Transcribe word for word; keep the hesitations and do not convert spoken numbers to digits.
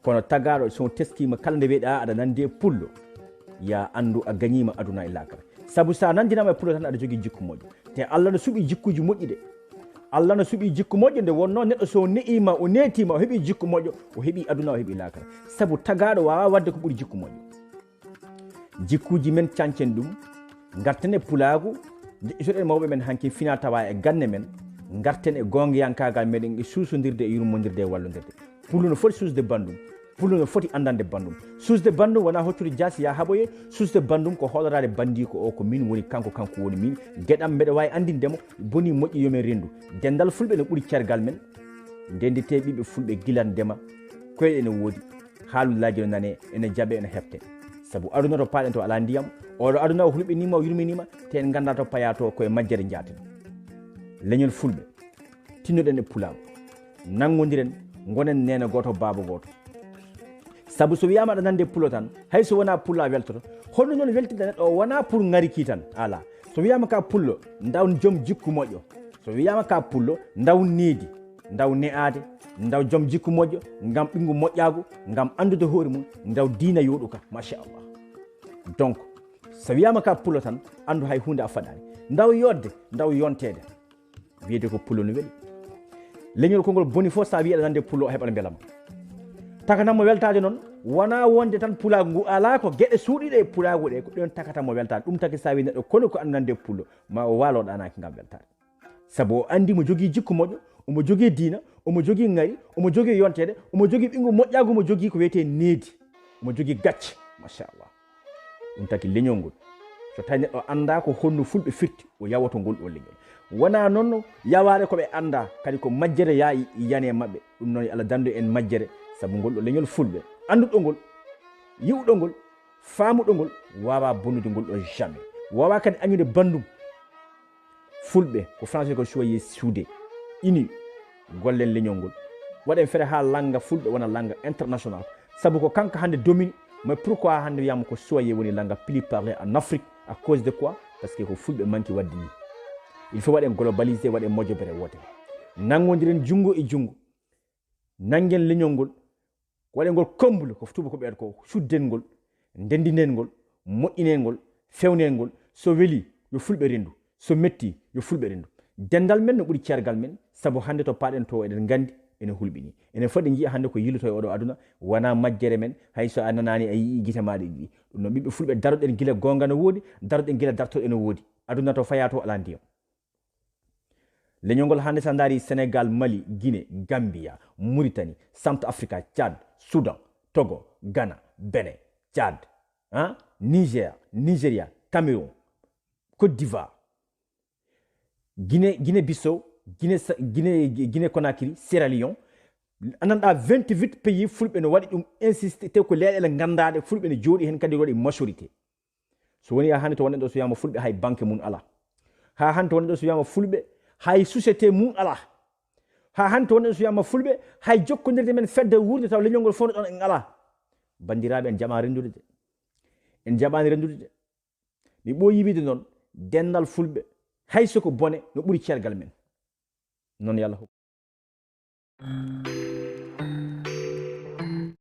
Kono tagaaɗo, so teskiima kala nde wiyeɗaa aɗa nanndi e pullo, ya anndu a gañiima aduna e laakara. Sabu so a nanndinaama e pullo tan, aɗa jogii jikku moƴƴo. Te Allah no suɓii jikkuuji moƴƴi de. Allah no suɓii jikku moƴƴo nde wonnoo neɗɗo so ne'iima, o neetiima, o heɓii jikku moƴƴo, o heɓii aduna, o heɓii laakara. Sabu tagaaɗo waawaa waɗde ko ɓuri jikku moƴƴo. Jikkuuji men cañcen ɗum, ngarten e pulaagu, ndeƴƴitoɗen mawɓe men hanki fina tawa e gannde men, ngarten e goongiyankaagal meɗen e suusondirde e yurmondirde e wallondirde. Pullo no foti suusde banndum, pullo no foti anndande banndum. Suusde banndum wonaa hoccude jaasi yaa haɓoye, suusde banndum ko hooloraade banndiiko o ko min woni kanko, kanko woni min. Geɗam mbeɗa waawi anndinde mo, boni moƴƴi yo men renndu. Denndal fulɓe no ɓuri cergal men, ndennditee ɓiɓɓe fulɓe gila ndema, koyɗe ene woodi, haalulaaji no nanee, ene jaɓee, ene heɓtee. Sabu aduna to paaɗen to alaa ndiyam, oɗo aduna o hulɓiniima, o yurminiima, te en nganndaa to payaa to, ko e majjere njaaten. Leñol fulɓe, tinnoɗen e pulaagu, nanngondiren, ngonen neene gooto, baaba gooto. Sabu so wiyaama aɗa nanndi e pullo tan, hay so wonaa pullo a weltoto, holno noon weltinta neɗɗo o wonaa pour ŋari ki tan, alaa. So wiyaama ka pullo, ndaw joom jikku moƴƴo. So wiyaama ka pullo, ndaw needi, ndaw ne'aade, ndaw joom jikku moƴƴo, ngam ɓinngu moƴƴaagu, ngam anndude hoore mum, ndaw diina yooɗuka, machallah. Donc, so wiyaama ka pullo tan, anndu hay huunde a faɗaani. Ndaw yodde, ndaw yonteede. Wiyde ko pullo no weli. Leñol konngol boni fof, so a wii aɗa nanndi e pullo, o heɓat mbelama. Takanam mo weltaade noon, wonaa wonde tan pulaagu ngu alaa, ko geɗe suuɗiiɗe e pulaagu ɗe, ko ɗeen takata mo weltaade. Ɗum taki so a wii neɗɗo, kono ko aɗa nanndi e pullo, ma o waalo ɗaanaaki ngam weltaade. Sabu o anndi mo jogii jikku moƴƴo, omo jogii diina, omo jogii ŋari, omo jogii yonteede, omo jogii ɓinngu moƴƴaagu, omo jogii ko wiyetee needi, omo jogii gacce, machallah. Ɗum taki leñol ngol, so tawi neɗɗo anndaa ko honno fulɓe firti, o yawoto ngol ɗo leñol. Wonaa noon yawaade ko ɓe anndaa, kadi ko majjere yaa yane maɓɓe. Ɗum noon yo Allah danndu en majjere, sabu ngol ɗo leñol fulɓe, annduɗo ngol, yi'uɗo ngol, faamuɗo ngol, waawaa bonnude ngol ɗo jamais. Waawaa kadi añude banndum. Fulɓe, ko français ko soyez soudés, unis, gollen leñol ngol. Waɗen feere haa lannga fulɓe wona lannga international. Sabu ko kanko hannde domine, mais pourquoi hannde wiyaama ko soyez woni lannga plus parlé en Afrique? À cause de quoi? Parce que ko fulɓe manki waɗde ni. Il faut waɗen globalisé, waɗen mojobere woote. Nanngondiren junngo e junngo. Nanngen leñol ngol. Waɗen ngol kombule, ko tuuba ko ɓeyaɗo ko, sudden ngol, ndenndinen ngol, moƴƴinen ngol, fewnen ngol. So weli, yo fulɓe renndu. So metti, yo fulɓe renndu. Denndal men no ɓuri ceergal men, sabu hannde to paaɗen to eɗen nganndi, ene hulɓini. Ene foti njiya hannde ko yilloto e oɗo aduna, wonaa majjere men, hay so a nanaani a yii gite maaɗa ɗiɗi. Ɗum noon ɓiɓɓe fulɓe daroɗen gila goonga no woodi, daroɗen gila dartoɗen no woodi. Aduna to fayaa to alaa ndiyam. Leñol ngol hannde so a ndaari Sénégal, Mali, Guinée, Gambia, Mauritanie, Centre Africa, Tchad, Soudan, Togo, Ghana, Bénin, Tchad, hein, Niger, Nigeria, Cameroun, Côte d'Ivoire, Guinée, Guinée Bissau, Guinée, Sa- Guinée, Guinée Conakry, Sierra Leone. A nanɗa vingt-huit pays fulɓe no waɗi ɗum insisté, te ko leyɗeele nganndaɗe fulɓe no jooɗi heen kadi waɗi majorité. So woni haa hannde to wonɗen ɗo so wiyaama fulɓe hay banque mum alaa. Haa hannde to wonɗen ɗo so wiyaama fulɓe hay société mum alaa. Haa hannde to wonɗen ɗo so wiyaama fulɓe hay jokkondirde men fedde wuurde taw leñol ngol fof no ɗon en alaa. Banndiraaɓe, en jaɓaani renndude de. En jaɓaani renndude de. Mi ɓooyii wiide noon, denndal fulɓe, hay so ko bone, no ɓuri ceergal men. Noon yo Allah hokku.